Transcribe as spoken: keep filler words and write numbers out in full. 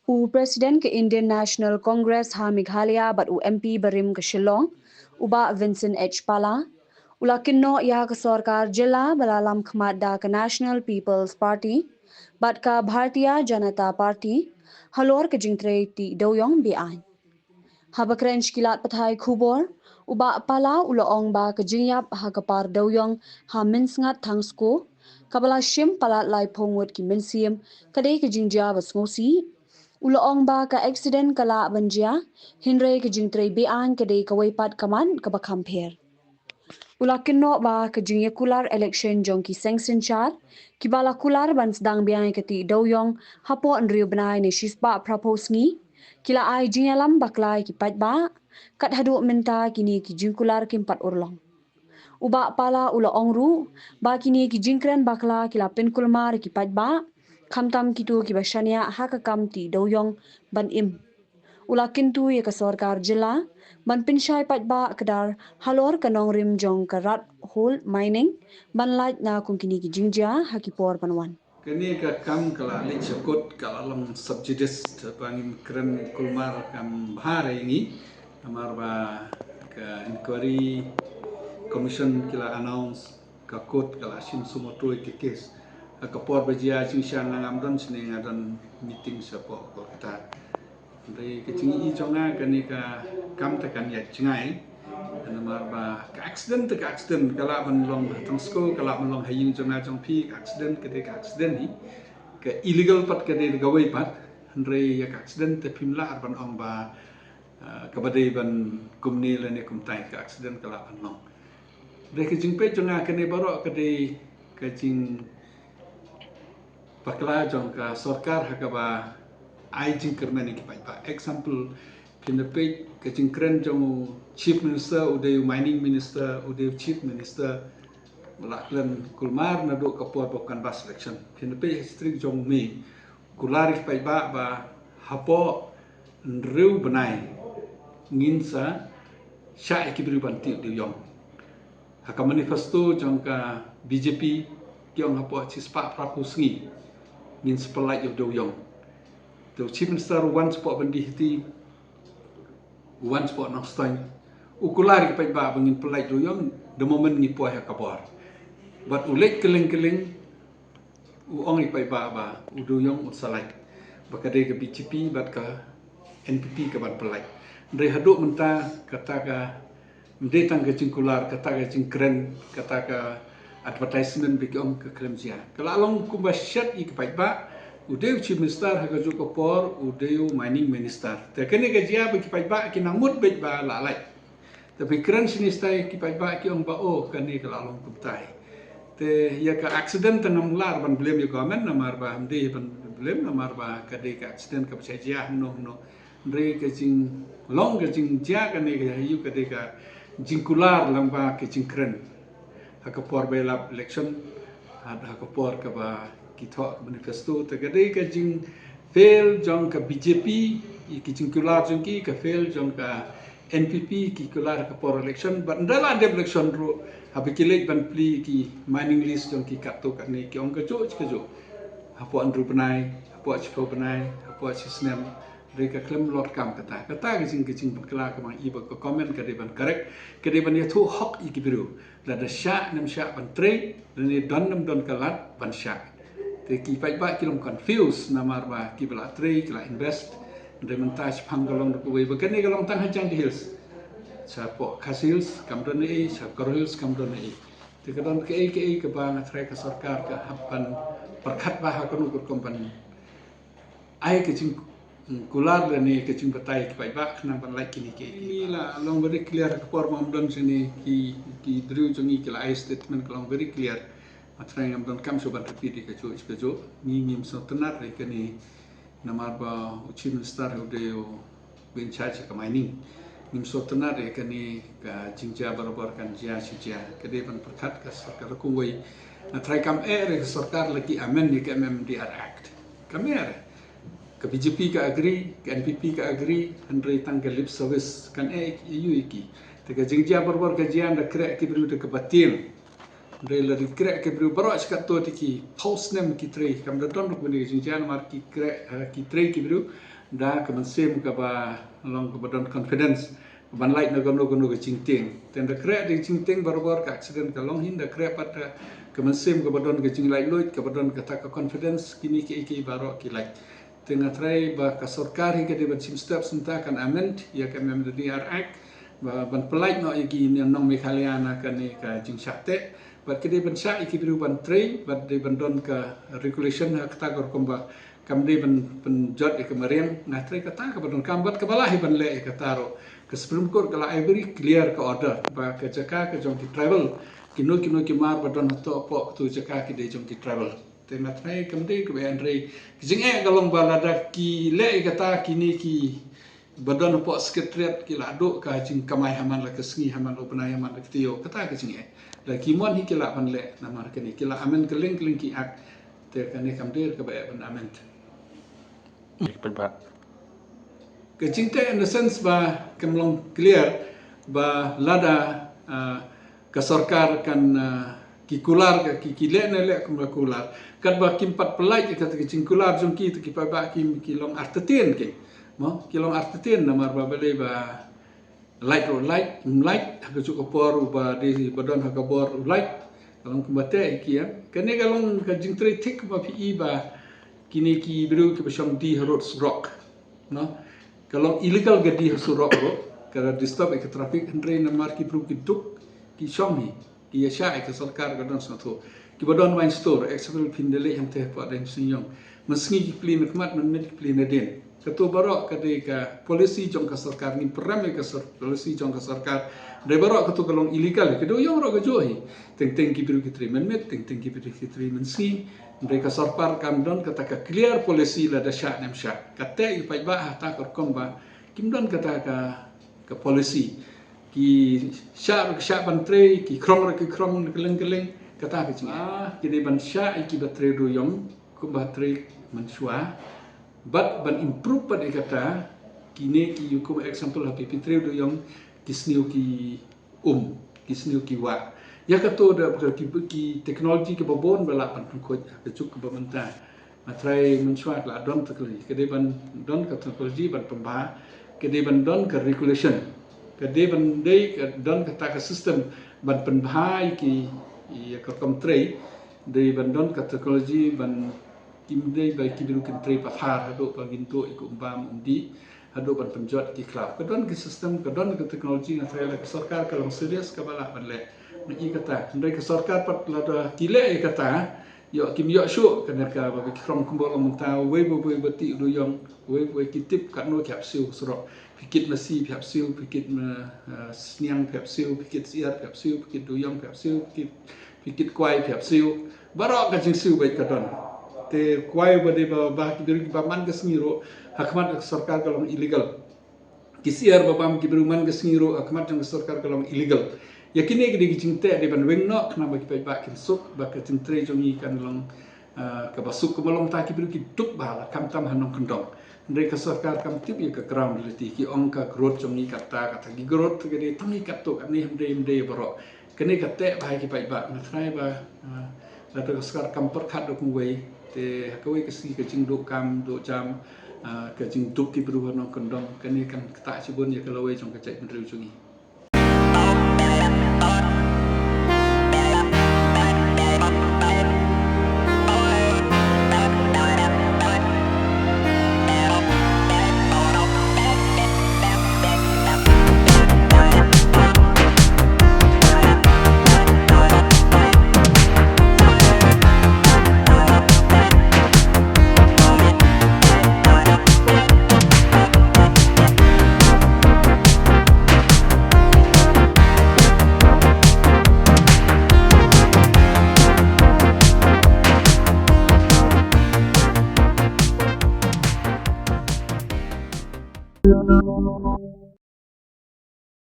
U President ka Indian National Congress ha Meghalaya bad u M P barim ka Shillong, u Bah Vincent H Pala, u la kynnoh ïa ka sorkar jylla ba la lam khmat da ka National People's Party bad ka Bharatiya Janata Party halor ka jingtrei tih dewiong be-aiñ. Haba kren sha ki lad pathai khubor, u Bah Pala u la ong ba ka jingïap ha ka por dewiong ha Mynsngat Thangsko, kaba la shim palat laiphew ngut ki mynsiem, ka dei ka jingjia ba sngewsih. U la ong ba ka accident ka lah ban jia, hynrei ka jingtrei be-aiñ ka dei kawei pat ka mat kaba kham pher. U la kynnoh ba ka jingïakular election jong ki seng synshar kiba la kular ban sdang biang ïa ka tih dewiong hapoh hynriew bnai ne shispah phraphew sngi, ki la ai jingïalam bakla ïa ki paidbah, kat haduh mynta kine ki jingkular kim pat urlong. U Bah Pala u la ong ruh ba kine ki jingkren bakla ki la pynkulmar ïa ki paidbah, khamtam kito kiba shaniah ha ka kam tih dewiong ban im. U la kyntu ïa ka sorkar jylla ban pynshai paidbah kdar halor ka nongrim jong ka Rat Hole Mining, ban lait na kum kine ki jingjia ha ki por ban wan. Kane ka kam ka la leit sha kot, ka la long sub judice, te ba ngim kren kulmar kam bha re ngi. Namar ba ka inquiry commission ki la announce, ka kot ka la shim suo motu ïa ka case. Ha ka por ba jia jingshisha nga ngam don shane, nga don meeting shapoh Kolkata. Hynrei ka jingïohi jong nga, kane ka kam te kan ïaid jngai. Namar ba ka accident te ka accident, ka lah ban long ha Thangsko, ka lah ban long ha ïing jong nga jong phi, ka accident ka dei ka accident hi. Ka illegal pat ka dei kawei pat. Hynrei ïa ka accident te phim lah ban ong ba, ah, kaba dei ban kumne lane kumtai, ka accident ka lah ban long. Dei ka jingpeit jong nga, kane baroh ka dei ka jing bakla jong ka sorkar ha kaba ai jingkyrmen ïa ki paidbah. Example, phin da peit ka jingkren jong u Chief Minister, u dei u Mining Minister, u dei u Chief Minister, u la kren kulmar naduh ka por ba canvass election. Phin da peit history jong me, kular ïa ki paidbah ba hapoh hynriew bnai ngin sa shah ïa ki briew ban tih dewiong. Ha ka manifesto jong ka B J P ki ong hapoh shispah phraphew sngi ngin sa pyllait ïa u dewiong. Te u Chief Minister u wan shapoh Byndihiti, u wan shapoh Nongstoiñ, u kular ïa ki paidbah ba ngin pyllait dewiong the moment ngi poi ha ka bor. Bad u leit kylleng kylleng, u ong ïa ki paidbah ba u dewiong un sa lait, ba ka dei ka B J P bad ka N P P ka ban pyllait. Hynrei haduh mynta kata ka, ym dei tang ka jingkular, kata ka jingkren, kata ka advertisement ba ki ong ka khlem jia. Ka la long kumba shet ïa ki paidbah, u dei u Chief Minister ha kajuh ka por, u dei u Mining Minister. Te kane ka jia ba ki paidbah ki nang mut beit ba la lait. Te phi kren shane shatai ki paidbah ki ong ba, oh, kane ka la long kumtai. Te ïa ka accident te ngam lah ban blame ïa government, namar ba ym dei ban blame, namar ba ka dei ka accident kaba shah jia hangno hangno. Hynrei ka jinglong ka jingjia kane ka ïa u ka dei ka jingkular lyngba ka jingkren ha ka por ba ïalap election, ha, ha ka por kaba ki thoh ka manifesto, te ka dei ka jingfail jong ka B J P, ïa ki jingkular jong ki, ka fail jong ka N P P, ki kular ha ka por election, bad ynda la dep election ruh, haba ki leit ban plie ki mining lease jong ki katto katne, ki ong kajuh kajuh. Hapoh hynriew bnai, hapoh shiphew bnai, hapoh shisnem, hynrei ka khlem lor kam kata. Kata ka jing, ka jingbakla kaba ngi i ba ka government ka dei ban correct, ka dei ban ïathuh hok ïa ki briew. Lada shah ne ym shah ban trei, lane don ne ym don ka lad ban shah. Te ki paidbah ki long confused namar ba kiba la trei, ki la invest. Hynrei mynta shaphang ka long da kawei ba kane ka long tang ha Jaintia Hills. Shapoh Khasi Hills kam don ei, sha Garo Hills kam don ei. Te ka don kaei kaei kaba nga tharai ka sorkar ka hap ban pyrkhat bha ha kano ka rukom ban ai ka jingkular lane ka jingbatai ki paidbah khnang ban lait kine kiei kiei. Ngi la long very clear ha ka por ba ngam don shane, ki, ki briew jong ngi ki la ai statement ka long very clear. Nga tharai ngam donkam shuh ban repeat ïa kajuh kajuh. Ngi ngim sngewtynnat ïa kane namar ba u Chief Minister u dei u in charge ka mining. Ngim sngewtynnat ïa kane ka jingjia barabor kan jia shi jia. Ka dei ban pyrkhat ka sorkar kumwei. Nga tharai kam eh re ka sorkar la ki amend ïa ka M M D R Act. Kam eh re. Ka B J P ka agree, ka N P P ka agree, hynrei tang ka lip service kan eh ïa u ïa ki. Te ka jingjia barabor ka jia ynda kreh ki briew da kaba tieng. Hynrei la dei kreh ki briew baroh shi katto te ki phew snem ki trei, kam da don ruh kane ka jingjia namar ki kreh, eh, ki trei ki briew. Da ka mynsiem kaba long kaba don confidence ban lait na kano kano ka jingtieng. Te ynda khreh da ka jingtieng barabor ka accident ka long hi, ynda khreh pat da ka mynsiem kaba don ka jinglaitluid, kaba don kata ka confidence, kine kiei kiei baroh ki lait. Te nga tharai ba ka sorkar hi ka dei ban shim step, mynta kan amend ïa ka M M D D R Act, ba ban pyllait noh ïa ki nong Meghalaya na kane ka jingshah teh. Bad ka dei ban shah ïa ki briew ban trei, bad dei ban don ka regulation ha kata ka rukom ba kam dei ban pynjot ïa ka mariang. Nga tharai kata kaba donkam bad kaba lah hi ban leh ïa kata ruh. Ka Supreme Court ka la ai very clear ka order ba ka jaka ka jong ki tribal, kino kino ki mar ba don hato hapoh kato jaka ki dei jong ki tribal. Te nga tharai kam dei kaba ïa, hynrei ka jingeh ka long ba lada ki leh ïa kata, kine ki ba don hapoh Secretariat ki la duh ka jingkamai ha man la ka sngi, ha man la u bnai, ha man la ka taïew, kata ka jingeh. Da ki mon hi ki lah ban leh namar kane, ki la amend kylleng kylleng ki act. Te kane kam dei kaba eh ban amend. Ki paidbah. Ka jingteh in the sense ba kan long clear ba lada, ah, ka sorkar kan, ah, ki kular ka, ki, ki leh ne leh kum ka kular. Katba kim pat pyllait ïa kata ka jingkular jong ki, te ki paidbah ki, ki long artatien ki. Mo, ki long artatien namar ba balei ba lait ruh lait, ym lait ha kajuh ka por, uba dei ba don ha ka bor u lait. Ka long kumba teh ïa ki, ïa. Kane ka long ka jingtrei thik kumba phi i ba kine ki briew kiba shong die harud surok. No? Ka long illegal ka die ha surok ruh, ka disturb ïa ka traffic, hynrei namar ki briew ki duk, ki shong hi, ki ïa shah ïa ka sorkar, ka don sngewthuh. Kiba don wine store, example, phin da leit hangtei hapoh Daiñ Shnong. Mynsngi ki plie na khmat, mynmiet ki plie na dien. Kato baroh ka dei ka policy jong ka sorkar, ngin pynrem ïa ka sor-, policy jong ka sorkar. Dei baroh kato ka long illegal, ka dei ïong ruh ka juh hi. Teng teng ki briew ki trei mynmiet, teng teng ki briew ki trei mynsngi. Hynrei ka sorkar kam don kata ka clear policy lada shah ne ym shah. Ka teh ïa ki paidbah ha kata ka rukom ba kim don kata ka, ka policy. Ki shah ruh ki shah ban trei, ki khrong ruh ki khrong kylleng kylleng, kata ka jingeh. Ah, ki dei ban shah ïa kiba trei dewïong kumba trei mynshuwa. Bad ban improve pat ïa kata, kine ki, kum example, ha phi phi trei dewïong, ki sniew ki um, ki sniew ki wah. Ïa kato da ki, ki technology kiba bun ba lah ban pynkhuid ha ka juk kaba mynta. Nga tharai mynshuwa ka la don technology, ka dei ban don ka technology ban pynbha, ka dei ban don ka regulation, ka dei ban dei ka don kata ka system ban pynbha ïa ki, ïa ka kam trei, dei ban don ka technology ban kim dei ba ki briew kin trei pathar haduh ba ngin duh ïa ka um bam um dih. Haduh ban pynjot ki khlaw. Ka don ki system, ka don ka technology, nga tharai la ka sorkar ka long serious kaba lah ban leh. Nga i kata, hynrei ka sorkar pat lada ki leh ïa kata, ïoh kim ïoh shuh, kane kaba ki khrong kumba long mynta, uwei pa uwei ba tih dewïong, uwei pa uwei ki tip katno ki hap siew surok. Phi kit masi phi hap siew, phi kit ma, eh, sniang phi hap siew, phi kit syiar phi hap siew, phi kit dewïong phi hap siew, phi kit phi kit kwai phi hap siew. Baroh ka jingsiew beit ka don. Te kwai ba dei ba, ba ki briew kiba man ka sngi ruh ha khmat ka sorkar ka long illegal. Ki syiar ba bam ki briew man ka sngi ruh ha khmat jong ka sorkar ka long illegal. Ïa kine ki dei ki jingteh dei ban weng noh khnang ba ki paidbah kin suk, ba ka jingtrei jong ngi kan long, ah, kaba suk, kaba long ta ki briew ki duk bha la khamtam ha nongkyndong. Hynrei ka sorkar kam tip ïa ka ground reality, ki ong ka growth jong ngi katta katta, ki growth ka dei tang ïa katto katne, hynrei hynrei baroh. Kane ka teh bha ïa ki paidbah, nga tharai ba, ah, lada ka sorkar kam pyrkhat da kumwei, te ha kawei ka sngi ka jingduh kam duh jam, ah, ka jingduk ki briew ha nongkyndong, kane kan ktah shibun ïa ka lawei jong ka jaitbynriew jong ngi.